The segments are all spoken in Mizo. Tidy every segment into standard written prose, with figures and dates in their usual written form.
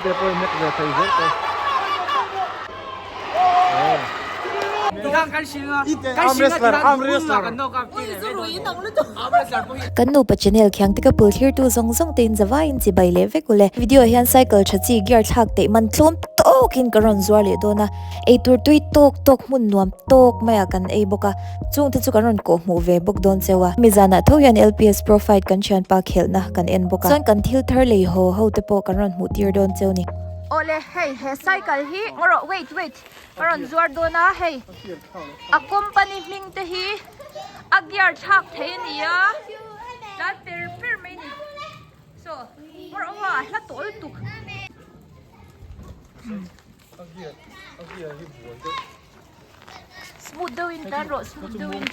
Te pawh in nek ve thei zel te. Arm wrestler, arm wrestler. Kan nupa channel khiang te ka pul thlirtu zawng zawng te in zavaiin chibai leh vek ule. Video ah hian cycle tha chi gear thlak teih man tlawm tawkin ka rawn zuar leh dawn a, eitur tui tawk tawk hmun nuam tawk maiah kan ei bawk a, chungte chu kan rawn kawh hmuh ve bawk dawn cheu a. Mi zanah tho hian LPS Pro Fight kan thianpa khelhna kan en bawk a, chuan kan thil thar lei haw ho te pawh kan rawn hmuh tir dawn cheu ni. Awle hei he cycle hi ngaw rawh wait wait ka rawn zuar dawn a hei a company hming te hi a gear thlak thei a ni a tlan per per mai a ni. Saw ngaw rawh aw a hla tawh lutuk. Smooth deuh in tlan rawh smooth deuh in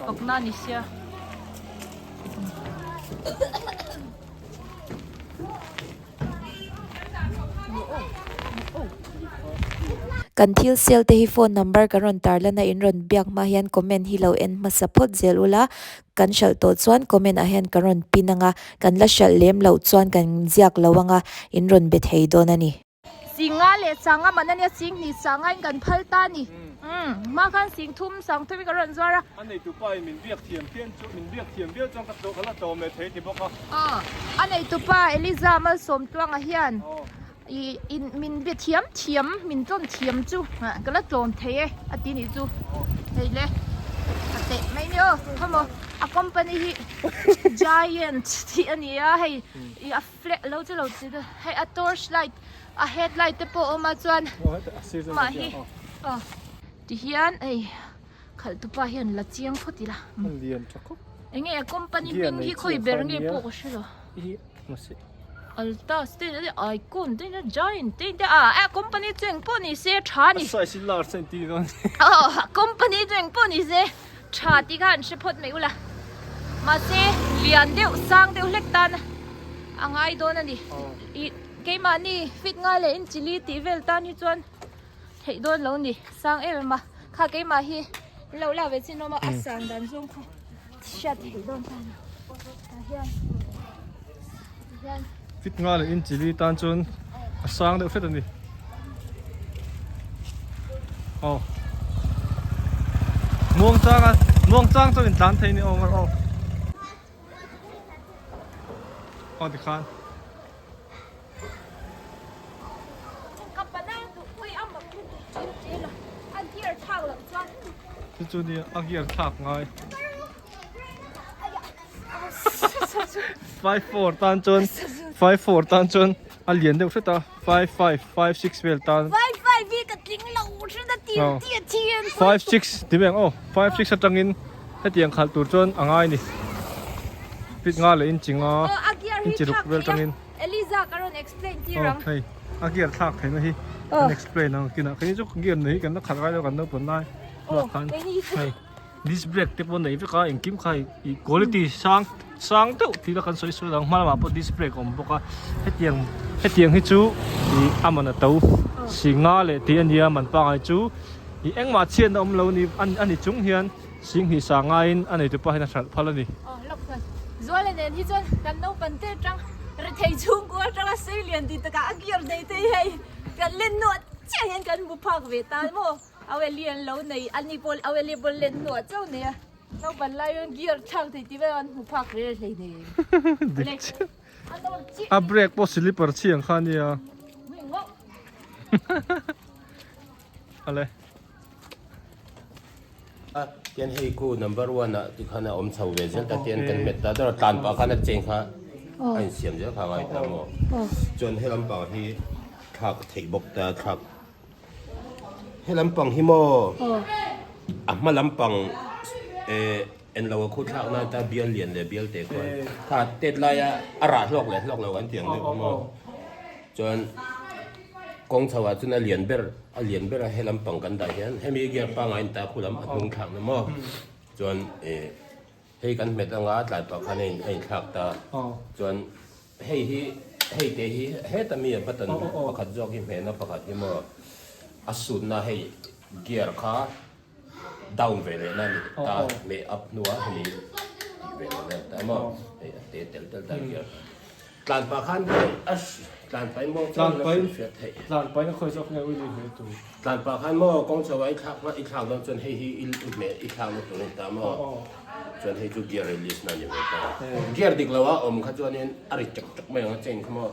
fakna ni sia. Kan thil sale te hi phone number kan rawn tarlan a in rawn biak hma hian comment hi lo en hmasa phawt zel ula kan hralh tawh chuan comment ah hian kan rawn pin anga kan la hralh lem loh chuan kan ziak lo anga in rawn be thei dawn a ni. Singa leh sanga man ania sing hnih sanga in kan phal ta a ni. Umm hma khan sing thum sang thum in kan rawn zuar a. A neitupa in min biak thiam khian chu min biak thiam viau chuan ka ka la tlawm leh thei ti bawk a. Aw a neitupa Eliza Malsawmtluanga hian i in min bia thiam thiam min tlawn thiam chu ka la tlawm thei e a ti nih chu. Hei le a teh mai ni aw khawmaw a company hi Giant tih a ni a hei i a Flat lo chu lo ti deuh hei a torch light a head light te pawh a awm a chuan mah hi aw ti hian hei khalh tupa hian la chiang phawt ila eng nge a company hming hi khawi ber nge pawh ka hre lo altas te icon te giant te a a company chu eng pawh ni se tha a ni aw company chu eng pawh ni se Tha tih kha an hre phawt mai ula. Mahse lian deuh sang deuh hlek tan a ngai dawn a ni. Ih keimahni fit ngai leh in chili tih vel tan hi chuan theih dawn lo ni sang em em a. Kha keimah hi in lo la ve chin awm a a san dan zawng kha hriat theih dawn ta a ni. Tah hian tah hian. Fit ngai leh in chili tan chuan a sang deuh hret a ni. Aw muang chang a muang chang chuan in tlan thei ni awm a aw aw tikhan. Chu chu nia a gear thlak ngai. 54 tan chuan 54 tan chuan a lian deuh hret a 55 56 vel tan 55 hi ka tling lo hret a tir tir thian 56 ti veng aw 56 atangin hetiang khalh tur chuan a ngai ni fit nga leh inchi nga inchi ruk vel tangin Eliza ka rawn explain tir ang hei a gear thlak theihna hi kan explain ang kinah kei chu gear nei hi kan la khalh ngai lo kan naupang lai khan hei Disc brake te pawh nei vek a engkim kha ih quality sang sang deuh tih la kan sawi sawi ang hma lamah pawh disc brake a awm bawk a hetiang hetiang hi chu ih a man a to si nga leh tih a nia man pangai chu ih engmah chhiatna awm lo ni a ni chung hian singhnih sa ngaiin a neitu pa hian a hralh phal a ni. Aw lawk chuan Zuala nen hi chuan kan naupang te atang rethei chhungkua atanga sei lian tih takah a gear nei te hi hei kan len nuah chiah hian kan hmu phak ve ta maw. Aweli an lo nei a ni pawh aweli pawh let hnuah chauh nei a naupang lai hian gear thlak thei tih vel an hmu phak rel hlei nei a brake pawh slipper chhiang kha ania ale tian hei khu number 1 ah tikhan a awm chho ve zel ta tian kan hmet ta dawr tlan pah khan a cheng kha a insiam zel kha ngai ta maw chuan he lampang hi thlak theih bawk ta thlak He lampang hi maw a hma lampang eh en lo a khu thlak nan ta bial lian leh bial te khuan kha tet laia a rah hlawk leh hlawk lo an tih ang deuh kha maw chuan kawng chho ah chuan a lian ber a lian ber a he lampang kan dah hian hemi gear pangai in ta khu lam a hnung thlak na maw chuan eh hei kan hmet anga tlai pah khan a in a inthlak ta chuan. Hei hi hei te hi heta mi a button pakhat zawk hi hmehna pakhat hi maw a sutna hei gear kha down ve leh na ni ta hmeh up hnua hemi tih ve leh na ta maw hei a te tel tel ta gear tlan pah khan a. Tlan pahin maw chuan a hrilhfiah theih. Tlan pahin a khawi zawk nge ui lui hmel tur. Tlan pah khan maw kawng chho ah i thlak i thlak dawn chuan hei hi i hmel i thlakna tur a ni ta maw chuan hei chu gear release na a ni ve ta. Gear dik lo a awm kha chuanin a ri chak chak mai ang a chain kha maw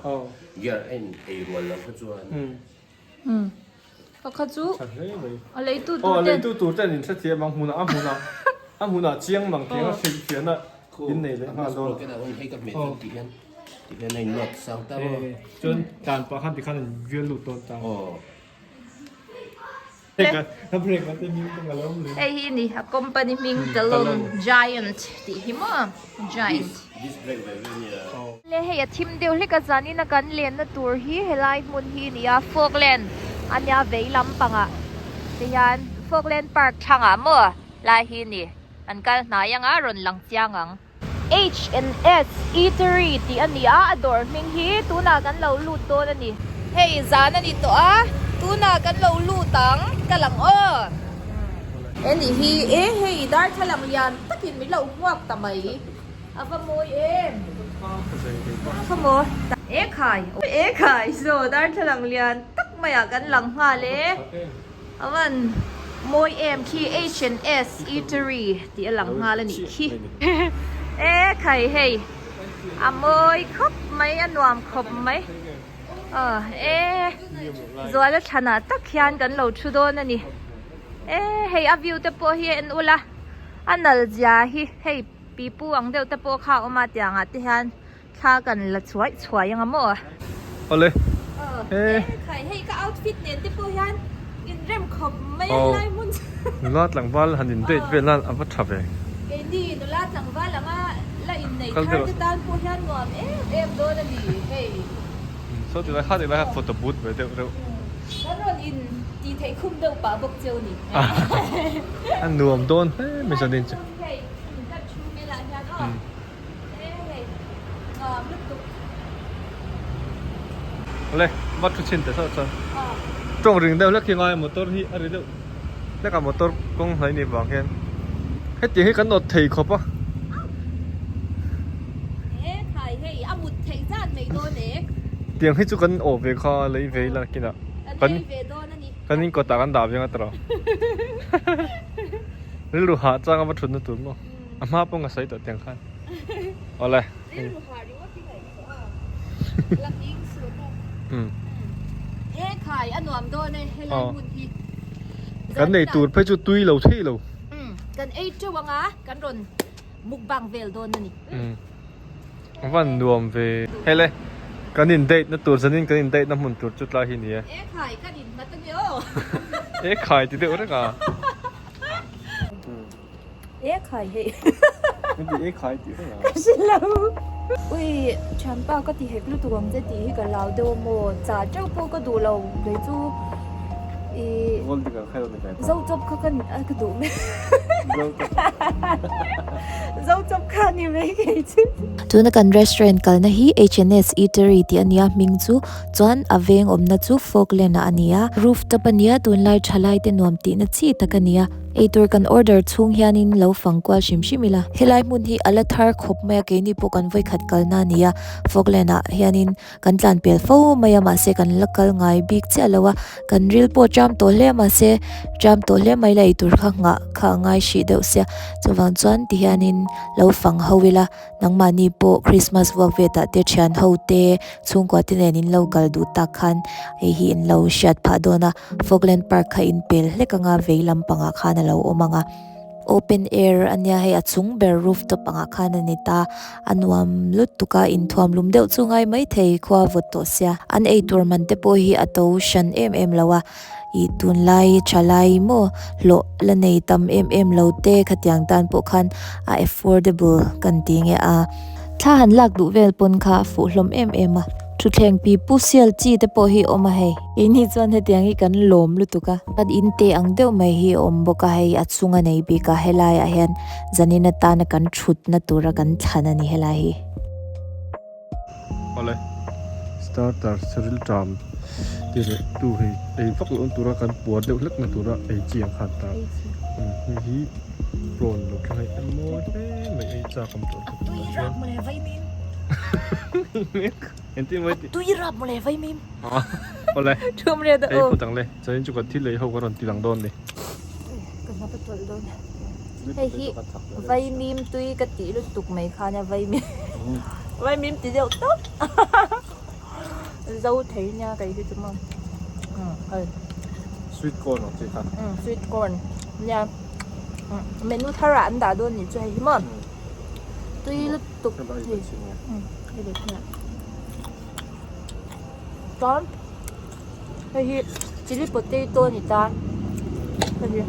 gear a in ei rual lo kha chuan. Ka kha chu a leitu tur ten. Aw a leitu tur ten in hrethiam ang hmunah a hmunah a hmunah chiang mang tiang a hrilhfiahna in nei leh nghal dawn. Hei ka hmeh chuan ti hian ti hian a in nawt sang ta maw. Chuan tlan pah khan tikhan in vial lut dawn ta. Aw. Hei hi ni a company hming Talon Giant tih hi maw Giant. Le hei a thim deuh hlek a zanin a kan lenna tur hi helai hmun hi a ni a Falkland a nia vei lampangah te hian Falkland Park thlangah maw lai hi a ni an kal hnai anga rawn lang chiang ang. H&S Eatery tih a ni a, a dawr hming hi tunah kan lo lut dawn a ni. Hei zan a ni tawh a, tunah kan lo lut ang ka lang aw. He nih hi e hei darthlalang lian takin min lo hmuak ta mai, a va mawi em. Kha maw e khai e khai saw darthlalang lian tak maiah kan lang nghal e. A van mawi em khi H and S Eatery tih a lang nghal a nih khi. E khai hei a mawi khawp mai a nuam khawp mai aw e Zuala thlanah tak hian kan lo thu dawn a ni e hei a view te pawh hi a en ula a nal zia hi hei pipu ang deuh te pawh kha a awm a tiangah te hian Thla kan la chhuai chhuai anga maw? Awle. He. Khai hei ka outfit nen te pawh hian inrem khawp mai a helai hmun chu. Nula tlangval han in date vel nan a va tha ve. Keini nula tlangval anga la inneih thar te tan pawh hian nuam em em dawn a ni hei. Saw ti lai kha ti lai kha photo booth ve deuh reuh. Kan rawn in tih theih khum deuh pah bawk cheu ni. A nuam dawn hle mai zanin chu. Hei kan thu melah hian aw. Awle va thu chhin teh sawh chuan tawng ring deuh hlek hi ngai motor hi a ri deuh hlek a motor kawng hnai ni vang hian hetiang hi kan awt thei khawp a. Tiang hi chu kan awh ve kha lei ve ila kinah kan kan in kawtah kan dah ve ang a tawrh rilru hah chang a va thutna tur maw. A hma pawh ka sawi tawh tiang khan. Awle. Rilru har ringawt hi ngaihtuah a. Laking suh bawk. Um. E khai a nuam dawn e helai hmun hi. Kan nei tur phei chu tui lo thei lo. Um. Kan ei teuh anga kan rawn mukbang vel dawn a ni. Um. A van nuam ve. Hele kan in date na tur zanin kan in date na hmun tur chu tlai hi ni e. E khai kan in hmat ange aw. E khai ti deuh reng a. E khai hei. Heti e khai tih reng a. Ka hre lo. Ui thianpa ka ti hek lutuk ang che tih hi ka lau deuh a maw chah teuh pawh ka duh lo kei chu i Gold digger kha ni kai zo chawp kha ka ka duh mai Zo chawp Zo chawp kha ni mai kei chu. Tuna kan restaurant kalna hi H&S Eatery tih a nia hming chu chuan a veng awmna chu Falkland ah a ni a rooftop a nia tunlai thalai te nuam tihna chi tak a ni a. Eitur kan order chhung hianin lo fang kual hrim hrim ila. Helai hmun hi a la thar khawp mai a, keini pawh kan vawikhat kalna a ni a, Falkland ah hianin kan tlan pel fo mai a, mahse kan la kal ngai bik chiah lo a, kan ril pawh tram tawh hle a, mahse tram tawh hle mai la eitur kha nghah kha a ngai hrih deuh sia, chuvang chuan ti hianin lo fang ho ila, nangmahni pawh Christmas vuak vet ah te thian ho te chhungkua te nen in lo kal duh tak khan hei hi in lo hriat phah dawn a. Falkland Park kha in pel hlek anga vei lampangah khan a lo awm ang a, open air a nia hei a chung ber rooftop angah khan a ni ta, a nuam lutuk a inthuam lum deuh chu ngai maithei khua vawt tawh sia, an eitur man te pawh hi a to hran em em lo a, ih tunlai thalai maw hlawh la nei tam em em lo te khatiang tan pawh khan a affordable kan ti nge a, thla han lak duh vel pawn kha a fuh hlawm em em a. Thutthleng pi pu sial chi te pawh hi a awm a hei. Keini chuan hetiang hi kan lawm lutuk a. Kan in te ang deuh mai hi a awm bawk a hei a chung a nei bik a helaiah hian zanin atana kan thutna tura kan thlan a ni helai hi. Awle starter saril tram ti leh tu hei ei vak loh na tura kan puar deuh hlek na tura ei chi ang khan ta hei hi prawn lo thleng hei a mawi hle mai ei chak awm tawh lutuk a chuan. Engtin mawi ti. Tui rap mawle vaimim. Awle. Thum riat a Ei aw. phut ang le. Chuan chu kan thil lei ho ka rawn ti lang dawn ni. Ka hnap a tawlh dawn. Hei hi vaimim tui ka tih lutuk mai khan a vaimim vaimim ti deuh tawp. Zo thei nia kei hi chu maw. Hei. Sweet corn ang chi kha. Sweet corn nia. Menu thar ah an dah dawn nih chu hei hi maw. Tui lutuk hei. Hei leh thung ah. Chuan hei hi chilli potato a ni ta. Hei hi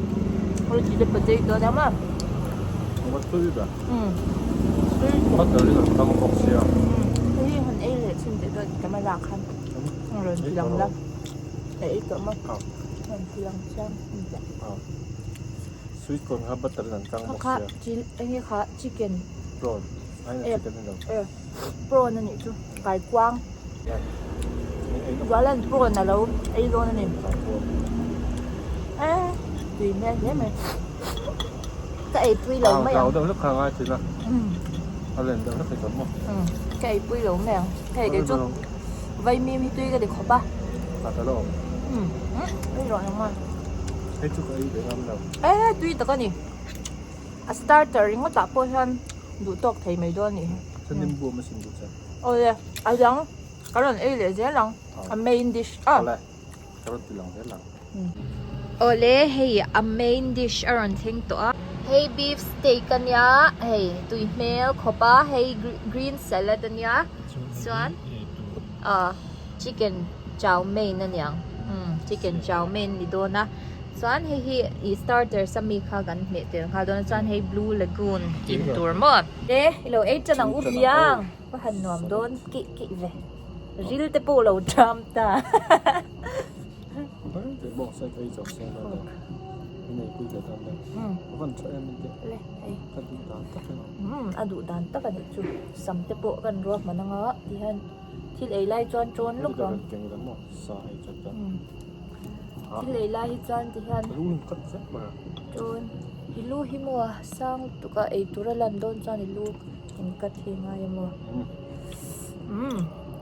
hei chilli potato a nia maw. Hei hi han ei leh chhin teh dawn camera ah khan rawn ti lang la. A ei tawh maw? Rawn ti lang chiang. Sweet corn kha butter in an kang bawk sia. Kha enge kha chicken. Prawn. Ai na chicken ni lo. Eh prawn a nih chu kaikuang. Zualan prawn a lo ei dawn a ni. Eh tui hmel hle mai. Ka ei pui lo mai ang. Au deuh hlek kha ngai thin a. A len deuh hlek hi tam maw. Ka ei pui lo mai ang. Hei kei chu vaimim hi tui ka ti khawp a. A ta lo awm. Ei rawh ang maw. Hei chu ka ei ve ngam lo. Eh tui tak a ni. A starter ringawt ah pawh hian duh tawk thei mai dawn a nih hi. Chuan nimbu awm asin duh chuan. Awle a dang ka rawn ei leh zel ang a main dish a. Awle ka rawn ti lang zel ang. Awle hei a main dish a rawn thleng tawh a. Hei beef steak a nia hei tui hmel khawp a hei green salad a nia chuan ah chicken chow mein a niang umm chicken chow mein ni dawn a chuan hei hi ih starters a mi kha kan hmeh tel nghal dawn a chuan hei blue lagoon in tur maw e i lo ei tan ang u hmiang va han nuam dawn kih kih ve ril te pawh lo ṭam ta. A duh dan tak a nih chu sam te pawh kan ruahman anga tihian Thil ei lai chuan ṭawn lawk ang. Thil ei lai hi chuan ti hian ṭawn i lu hi maw a sang lutuk a ei tur a lan dawn chuan i lu in cut hi a ngai a maw umm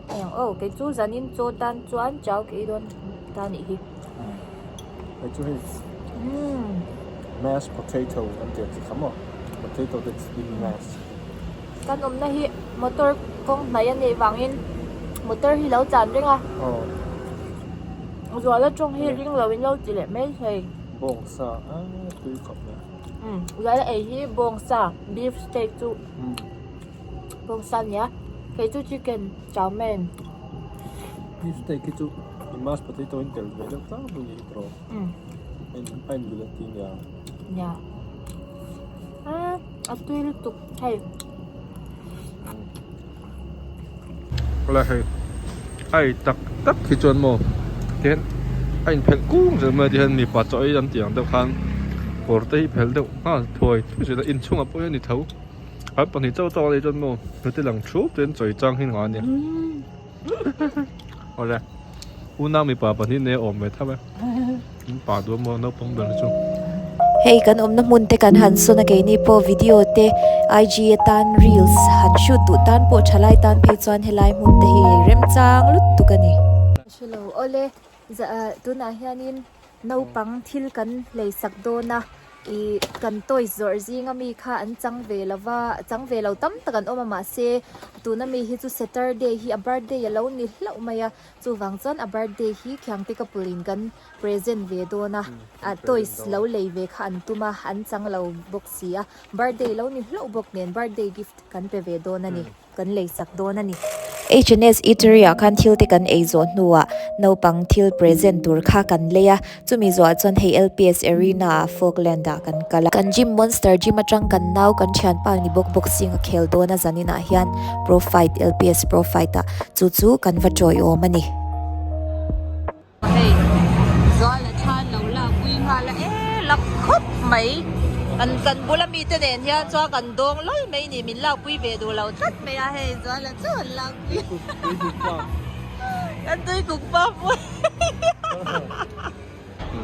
hei ang aw kei chu zanin chaw tan chuan chau ka ei dawn ta nih hi. Hei chu hei mashed potato an tih ang chi kha maw potato that's been mashed. Kan awmna hi motor kawng hnai a nih vangin motor hi lo tlan reng a. Zuala tawng hi ring lo in lo ti leh mai thei. Bawngsa a tui khawp mai. Umm zuala ei hi bawngsa beef steak chu bawngsa a nia kei chu chicken chow mein. Beef steak hi chu i mashed potato in tel ve deuh tlangpui ni hi tawh. Umm. A in bilh a ti nia. Nia. A tui lutuk hei. Awle hei a ei tak tak hi chuan maw tihian a inphelh kung zel mai a tihian mipa chaw ei an tih ang deuh khan kawr te hi phelh deuh nghal thuai thuai zel a inchhungah pawh hian ni tho an pahnih chauh chauh a nih chuan maw hnute lang thup te an chawi chang hi nghah a nia awle unau mipa pahnih nei a awm ve tho e. Pa duh maw naupang ber chu. Hei kan awmna hmun te kan han sawn a keini pawh video te IG atan reels han shoot duh tan pawh thalai tan phei chuan helai hmun te hi ei remchang lutuk a ni. Hrelo awle tunah hianin naupang thil kan lei sak dawn a Ih kan toys zawrh zing ami kha an chang ve lo va chang ve lo tam tak an awm a mahse tuna mi hi chu Saturday hi a birthday a lo ni hlauh mai a chuvang chuan a birthday hi khiangte ka pulin kan present ve dawn a ah toys lo lei ve kha an tum a an chang lo bawk si a birthday lo ni hlauh bawk nen birthday gift kan pe ve dawn a ni. kan lei sak dawn a ni. H&S Eatery ah khan thil te kan ei zawh hnuah naupang thil present tur kha kan lei a, chumi zawhah chuan hei LPS Arena ah Falkland ah kan kal a. Kan gym Monster Gym atang kan nau kan thianpa ni bawk boxing a khel dawn a zanin ah hian Pro Fight LPS Pro Fight ah chu chu kan va tawiawm a ni. Hei zual a than lo lak pui nghal a e lak khawp mai kan kan bula mite nen hian chuan kan dawng lawi mai ni min lak pui ve duh lo tlat mai a hei zual a chu an lak pui kan tui kuk pa pui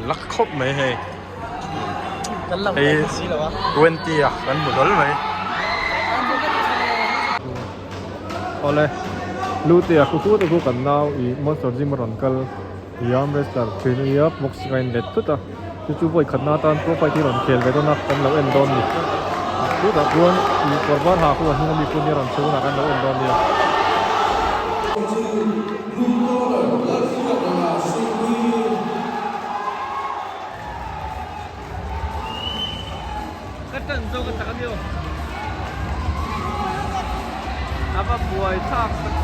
lak khawp mai hei hei twenty a kan hmu hlawl mai. Awle Lutea khu khu te khu kan nau ih Monster Gym a rawn kal i arm wrestler thin a nia boxing a inlet thut a chu chu vawi khatna atan pro fight hi rawn khel ve dawn a kan lo en dawn a ni chutah chuan ih kawr var ha khu a hnung ami khu nia rawn chhe hunah kan lo en dawn nia. Ka tan zawk a chak a ni aw. A va buai thlak tak.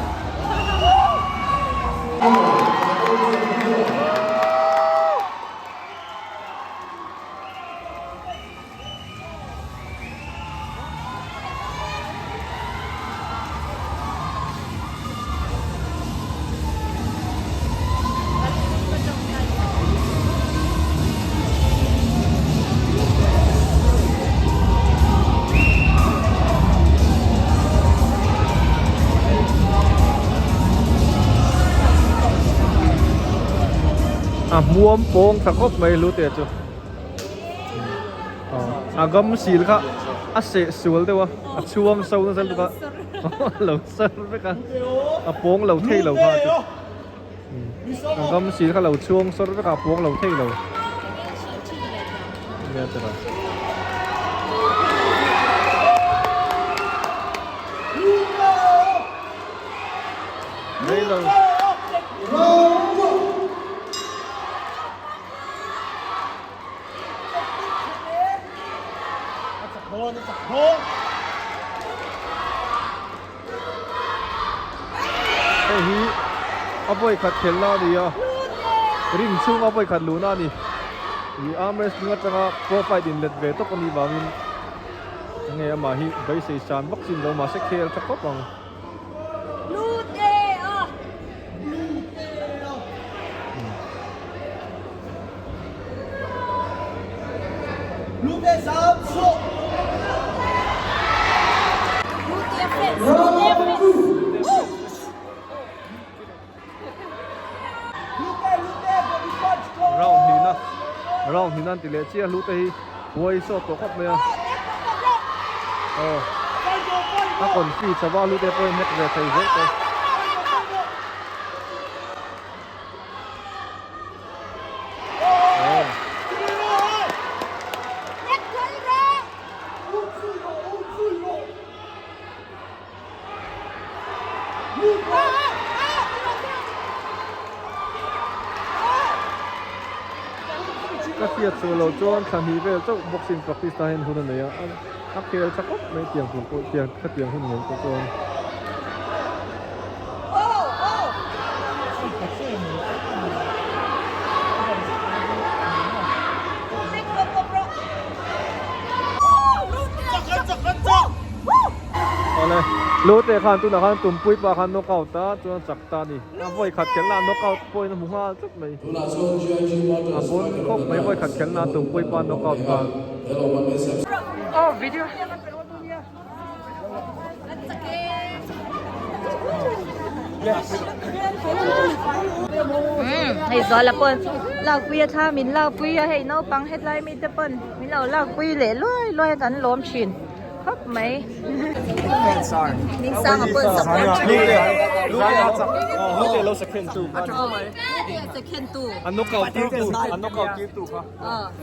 A hmuam pawng tha khawp mai hlute chu a gam sil kha a seh sual deuh a a chhuang so nasa lutuk a a lo sar vek a a pawng lo thei lo kha chu. A gam sil kha lo chhuang sawr vek a puang lo thei lo. Nia tira. Rei lo. Hei hi a vawi khat khelna a ni a, ring chhunga vawi khat luhna a ni. Ih arm wrestling atanga pro fight in let ve tawp a nih vangin enge amah hi beisei san vak chin lo mahse khel tha khawp ang. Round hnihna round hnihna an ti leh chiah hlute hi huai sawt tawh khawp mai a aw a confi chauha hlute pawhin hnek ve thei zel tawh. Ka hriat suh loh chuan thla hnih vel chauh boxing practice ta hian hun a nei a, a khel tha khawp mai tiang tur pawh tiang khatiang hun ngei pawh chuan. Awle, Lute khan tunah khan Tumpui pa khan knockout a, chuan chak ta a ni. A vawi khat khelhna ah knockout pawhin a hmu nghal tlat mai. A bawn khawp mai vawi khat khelhna ah Tumpui pa knockout nghal. Hei Zuala pawn lakpui a thla min lakpui a hei naupang hetlai mite pawn min lo lakpui leh luai luai a kan lawm thin khawp mai. Hmingsanga pawn support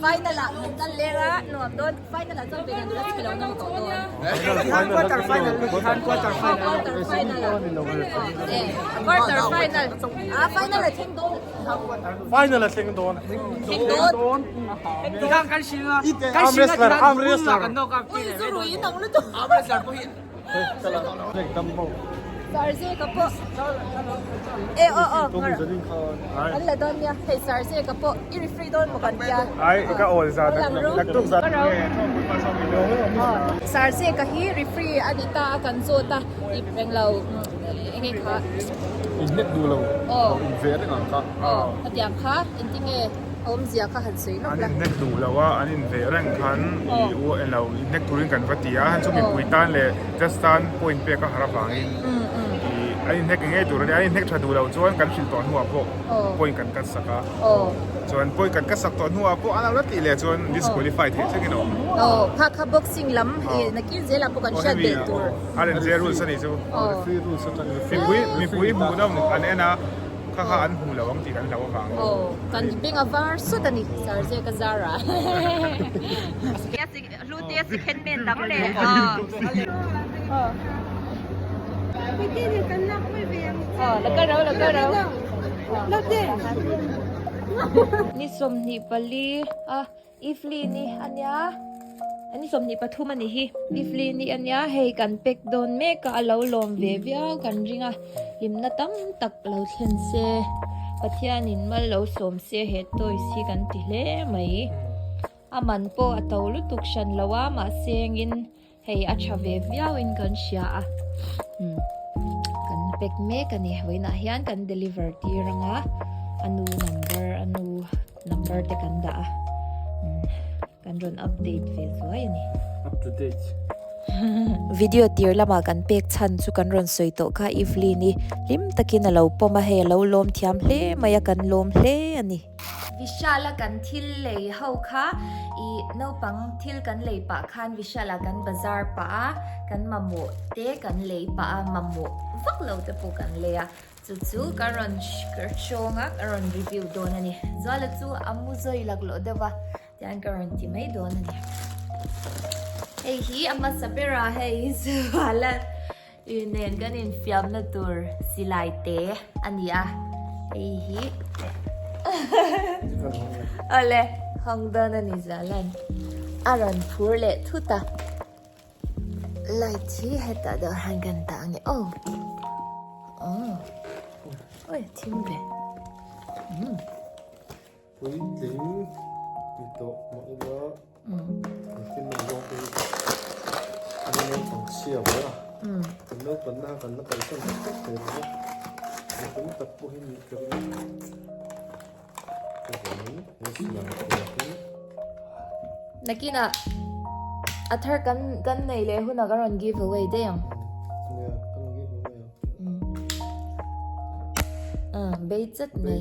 Final ah kan kal leng a nuam dawn. Final ah chuan Vegan nula chhe lo na tawh dawn. Quarter final Quarter final ah. Quarter final. Ah final ah thleng dawn. Final ah thleng dawn. Thleng dawn. Tikhan kan hrilh a. Kan hrilh a tikhan arm wrestler. Ui zu rui in ang lutuk. Arm wrestler pawh hi. Sarze ka pawh. E aw aw. An la dawn nia. Hei Sarze ka pawh i referee dawn maw kan tia. Ai ka awl za naktuk za. Sarze ka hi referee a ni ta a kan zawt a i reng lo enge kha. In hnek duh lo. In ve reng ang kha. Aw hetiang kha engtinge awmzia kha han sawi lawk la. An inhnek duh lo a, an inveh reng khan i u eng lo inhnek turin kan va ti a, chu mipui tan leh judge tan point pek a har avangin i An inhnek ngei tur a nia, an inhnek tha duh loh chuan kan hrilh tawh hnuah pawh point kan cut sak a. Chuan point kan cut sak tawh hnuah pawh an lo la tih leh chuan disqualify theih thlengin a awm. Aw, kha kha boxing lam i nakin zelah pawh kan hriat belh tur. RNJ rules a nih chu. Referee rules atang mipui mipui hmuhnawm an en a, kha kha an hmu lo ang tih kan hlauh avang. Aw, kan beng a var sawt a ni, Sir Zeka Zara. Hlute second man dang leh Ni 24 a Ifli ni ania ni 23 ani hi Ifli ni ania hei kan pack dawn mek a alo lawm ve viau kan ring a hlimna tam tak lo thlen se Pathianin mal lo sawm se he toys hi kan ti hle mai. A man pawh a to lutuk hran lo a, mahse engin hei a tha ve viau in kan hria a, umm kan pack mek a ni. Vawiinah hian kan deliver tir ang a, a nu number a nu number te kan dah a, umm kan rawn update ve zuai a ni. Up to date. Video tir lamah kan pek chhan chu kan rawn sawi tawh kha Evelyn i hlim takin a lo pawm a, hei a lo lawm thiam hle mai a, kan lawm hle a ni. Vishala kan thil lei ho kha i naupang thil kan lei pah khan Vishala kan bazar pah a, kan mamawh te kan lei pah a, mamawh vak lo te pawh kan lei a, chu chu ka rawn hrawng a, ka rawn review dawn a ni. Zuala chu a mu zawi laklawh deuh a, tian ka rawn ti mai dawn a ni. Hei hi a hmasa ber a, hei hi Zuala I nen kan infiamna tur silai te a ni a, hei hi awle hawng dawn a ni Zalan a rawn phur leh thut a, light hi hetah deuh hian kan dah ang e aw awi thim ve. Puitling ti tawh mah ila engtin nge zawng te hi an naupang chhia ve a, kan naupanna kha kan la kalsan tak tak thei lo va, mi tam tak pawh hi nih ka ring a, chuvangin he silai tur hi. Nakinah a thar kan kan nei leh hunah ka rawn give away daih ang. Nia, ka rawn give away ang. Bei chat mai.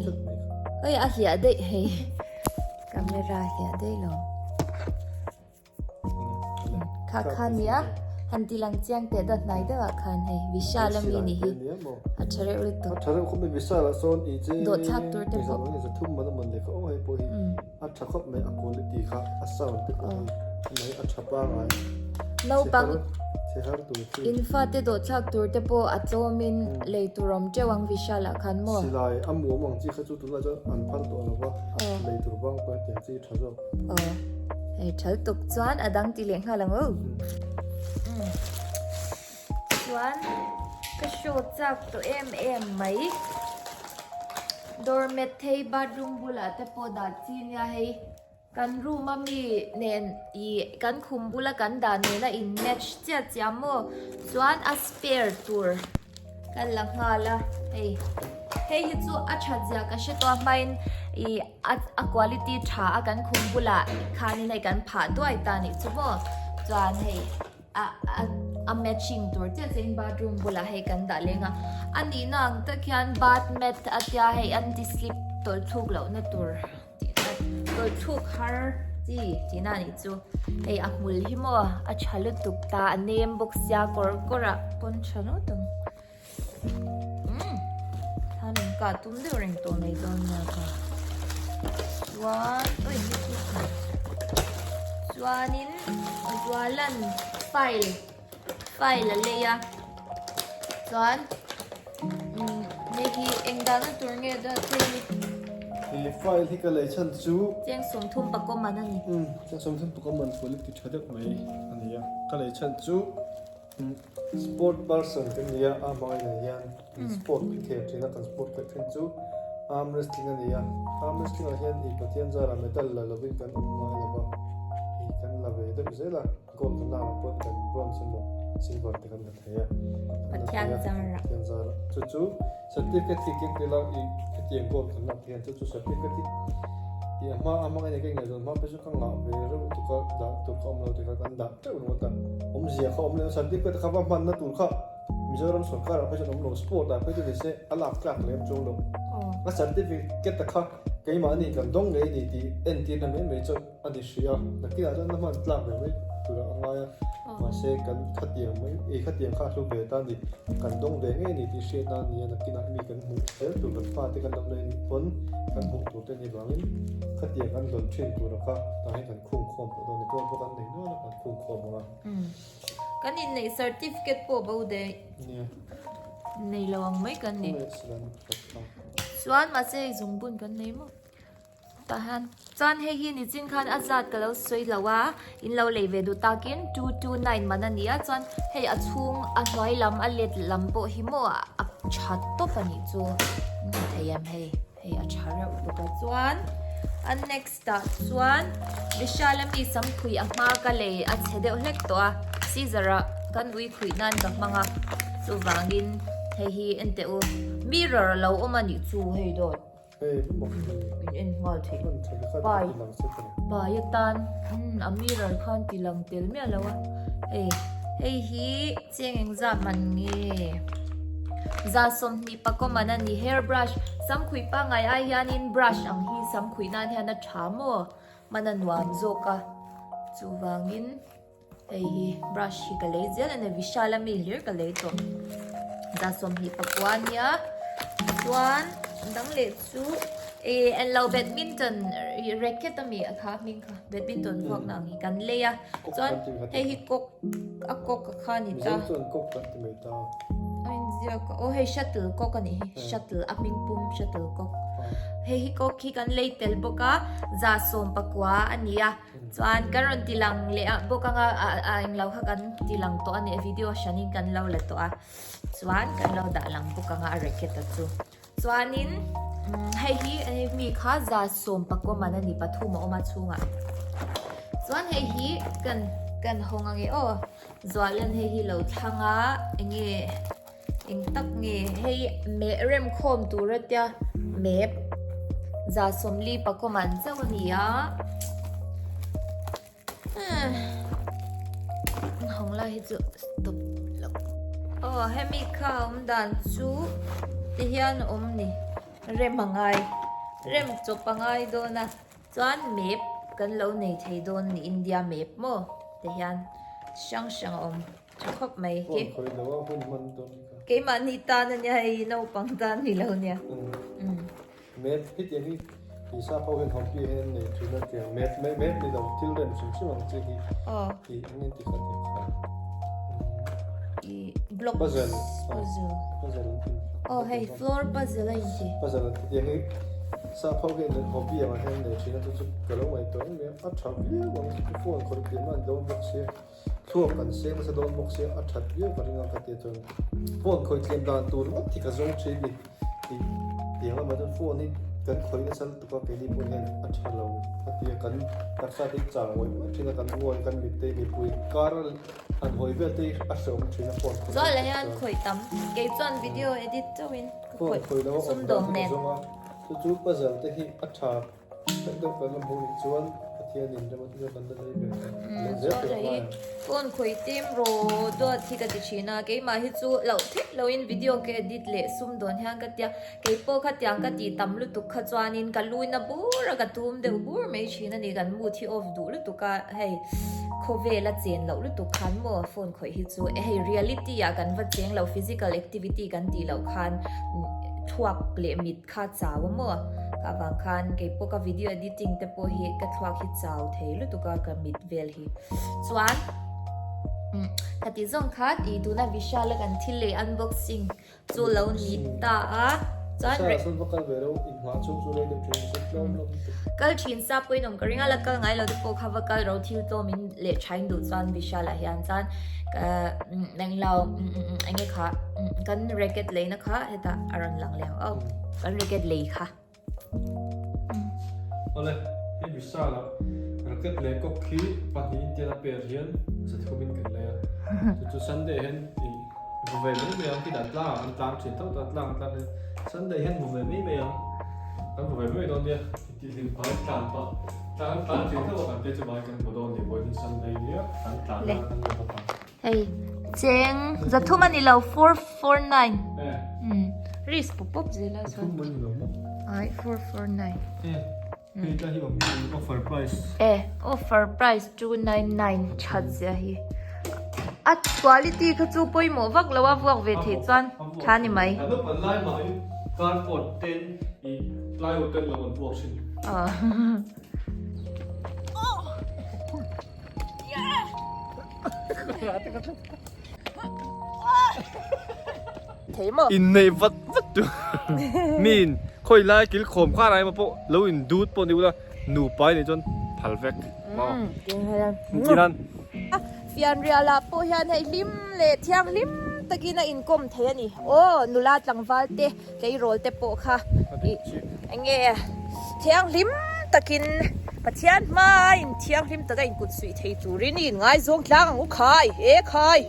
Oi a hliah daih hei. Camera hliah daih lo. Kha kha nia han ti lang chiang teh dawt hnai deuh ah khan hei Vishal a mi ni hi. A tha reuh lutuk. A tha reuh khawp mai Vishal ah sawn i che. Dawh thlak tur te pawh. Ni za thum man a man leh kha aw hei pawh hi. A tha khawp mai a quality kha a sound te pawh hi mai a tha pangai. Naupang Chhe har tur chi. In fate dawh thlak tur te pawh a tlawmin lei tur awm teuh ang Vishal ah khan maw? Silai a muam ang chi kha chu tunah chuan an phal tawh lo va, lei tur bang pawh hetiang chi tha zawk. Aw hei thal tuk chuan a dang ti leh nghal ang aw. Chuan ka show chak tawh em em mai. Doormat hei bathroom bulah te pawh dah chi nia hei kan room a mi nen ih kan khum bula kan dah nena in match chiah chiah maw chuan a spare tur kan la nghal a hei hei hi chu a that zia ka hre tawh a hmain ih a quality tha a kan khum bulah khanin hei kan phah duai ta nih chu maw chuan hei. A a matching tur chiah chiah in bathroom bulah hei kan dah leng a a nihna ang tak hian bath mat a tia hei anti slip tawlh thluk lohna tur tihna tawlh thluk har chi tihna a nih chu hei a hmul hi maw a tha lutuk ta a nem bawk sia kawr kawr ah pawn tha ngawt ang umm thlan in kah tum deuh reng tawh mai dawn nia ka chuan ui chuanin. Zualan file file a lei a chuan umm hei hi eng dahna tur nge deuh thei hi. He file hi ka lei chhan chu. Cheng 30 pakawm an a ni. Umm cheng 30 pakawm an quality tha deuh mai a ni a ka lei chhan chu umm sport person ka ni a a hmang inah hian sport ka khel thin a kan sport khelh thin chu arm wrestling a ni a arm wrestling ah hian ih Pathian zara medal la lovin kan awm ngai lo va ih kan la ve deuh zel a gold kan lak ang pawhin kan bronze emaw silver te kan la thei a Pathian zara Pathian zara chu chu certificate hi keng tel a ih hetiang gold kan lak hian chu chu certificate hi ih a hma a hmang a ni ka ingaihzawn hma phei chu ka ngah ve reuh tuk a dah tur kha awm lo ti kha kan dah teuh ringawt a awmzia kha awm leh a certificate kha va hmanna tur kha. Mizoram sorkar ah phei chuan awm lo sport ah phei chu nise a lak tlak lem chuang lo. A certificate kha keimahni kan dawng ngei ni tih entirna mai mai chu a ni hrih a, nakinah chuan la hman tlak ve mai tura a ngai a, mahse kan khatiang mai ei khatiang kha a hlu ve ta a ni, kan dawng ve ngei a ni tih hriatna a ni a, nakinah mi kan hmuh zel tur kan fate kan lo nei anih pawn kan hmuh tur te ni vangin khatiang kan dawn thin tura kha tah hian kan khung khawm tawh dawn a ni, tuar pawh kan nei nual a kan khung khawm ang a. Kan inneih certificate pawh bo daih nei lo ang mai kan ni. Chuan mahse hei zungbun kan nei maw? Tah hian chuan hei hi nichin khan a zat ka lo sawi lo a, in lo lei ve duh takin 229 man a ni a, chuan hei a chhung a hnuai lam a let lam pawh hi maw a tha tawp a nih chu in hmu thei em hei hei a tha reuh bawk a chuan a next ah chuan Vishal a mi samkhuih a hma ka lei a chhe deuh hlek tawh a scissor ah kan ui khuih nan ka hmang a chuvangin hei hi en teh u mirror a lo awm a nih chu hei dawt. In en nghal theih pai pai atan a mirror khan ti lang tel miah lo a hei hei hi cheng engzah man nge za 20 pakawm man a ni hair brush samkhuih pangngai ai hianin brush ang hi samkhuih nan hian a tha maw man a nuam zawk a chuvangin. Hei hi brush hi ka lei zel a ni Vishal a mi hlir ka lei tawh za 24 a nia chuan dang leh chu ih englo badminton racket a mi a kha hming kha badminton vuak na ang hi kan lei a chuan hei hi cock a cock a kha a ni ta a inziak a aw hei shuttle cock a nih hi shuttle a hming pum shuttle cock hei hi cock hi kan lei tel bawk a za 19 a ni a. Chuan kan rawn ti lang leh ah bawk anga a englo kha kan ti lang tawh a ni a video hranin kan lo la tawh a chuan kan lo dah lang bawk anga a racket a chu chuanin hei hi mi kha za 19 man a ni pathum a awm a chhungah chuan hei hi kan kan hawng ange aw Zualan hei hi lo thlang a enge Eng tak nge hei meh rem khawm tur a tia map za 40 pakawm an chauh a ni a hawng lai hi chu stop loh aw hemi kha awm dan chu ti hian a awm ni rem a ngai rem chawp a ngai dawn a chuan map kan lo nei thei dawn ni India map maw ti hian hrang hrang a awm. Tha khawp mai hi. Keimahni tan a nia hei naupang tan ni lo nia. Map hetiang hi tisa ho hian hobby hian nei thin a tiang map mai map ni lo thil rem hrim hrim ang chi hi. Ti eng nge ti kha ti kha. I block puzzle puzzle puzzle oh hei floor puzzle a inti. Puzzle hetiang hi sap ho hian hobby ang hian nei thin a chu chu ka lo ngaihtuah em em a tha viau ang phone khawih pian man dawn bawk sia. Thluak kan seng nasa dawn bawk sia a that viau ka ring a ka tia chuan phone khawih tlem dan tur ngawt hi ka zawng thin ni tih tiang lamah chuan phone hi kan khawih nasa lutuk a keini pawh hian a tha lo ka tia kan taksa te hi chang ngawih ngawih thin a kan ngawi kan mit te mipui kar han hawi vel te hi a hrehawm thin a phone khawih Zuala hian khawih tam kei chuan video edit chauhin ka phone khawih khawih lo a awm dan sumdawng hi ka nen. zawng a chu chu puzzle te hi a tha Heng deuh kan la hmuh nih chuan Pathianin rem a tia kan la lei ve ta. Lei zel tur a ngai ang. Phone khawih tim raw duat hi ka ti thin a, keimah hi chu loh theih loin video ka edit leh sum dawn hian ka tia, keipawh khatiang ka tih tam lutuk kha chuanin ka luina bur a ka tum deuh bur mai thin a ni, kan mood hi off duh lutuk a, hei khawvel a chen loh lutuk khan maw phone khawih hi chu hei reality ah kan va cheng lo physical activity kan tih loh khan thluak leh mit Kha chau a maw? Ka avang khan kei pawh ka video editing te pawh hi ka thluak hi chau thei lutuk a ka mit vel hi. Chuan khati zawng khan ih tuna Vishal a kan thil lei unboxing chu lo ni ta a. Chuan Vishal ah sawn va kal ve lo inhmah chhung chu rei deuh thin a tlawm tlawm lutuk. Kal thin sa pawhin awm ka ring a la kal ngai lo te pawh kha va kal ro thil tlawm in leh thain duh chuan Vishal ah hian chuan ka englo enge kha kan racket leina kha hetah a rawn lang leh ang aw kan racket lei kha. Awle hei Vishal ah racket leh cock hi pahnihin tian a pair hian zathumin kan lei a chu chu Sunday hian ih vu ve mai mai ang khi dah tlang ah kan tlang thin tho ta tlang ah tlang hian Sunday hian vu ve mai mai ang kan vu ve mai mai dawn nia. Tihlim pai tlan pah tlan tlan thin tho a kan te chu vai kan hmu dawn ni vawiin Sunday nia kan tlan a kan la bawk ang. Hei. Cheng 300 ani lo 449. Um risk pawp pawp zel a chuan. Ai 449. Offer price. E offer price 299 that zia hi. A quality kha chu pawimawh vak lo a vuak ve theih chuan tha ni mai. An upat lai mah in cardboard ten i plywood ten lo an vuak thin. Inneih vat vat tu min khawi lai kil khawm kha rai pawh lo in dut pawh ni ula nupa i nih chuan phal vek maw tihian. Fianrial ah pawh hian hei hlim leh thianghlim takin a inkawm thei a ni. Aw nula tlangval te tleirawl te pawh kha ih enge thianghlim takin Pathian hmain thianghlim taka inkut suih thei turin i inngaizawng tlang ang u khai e khai.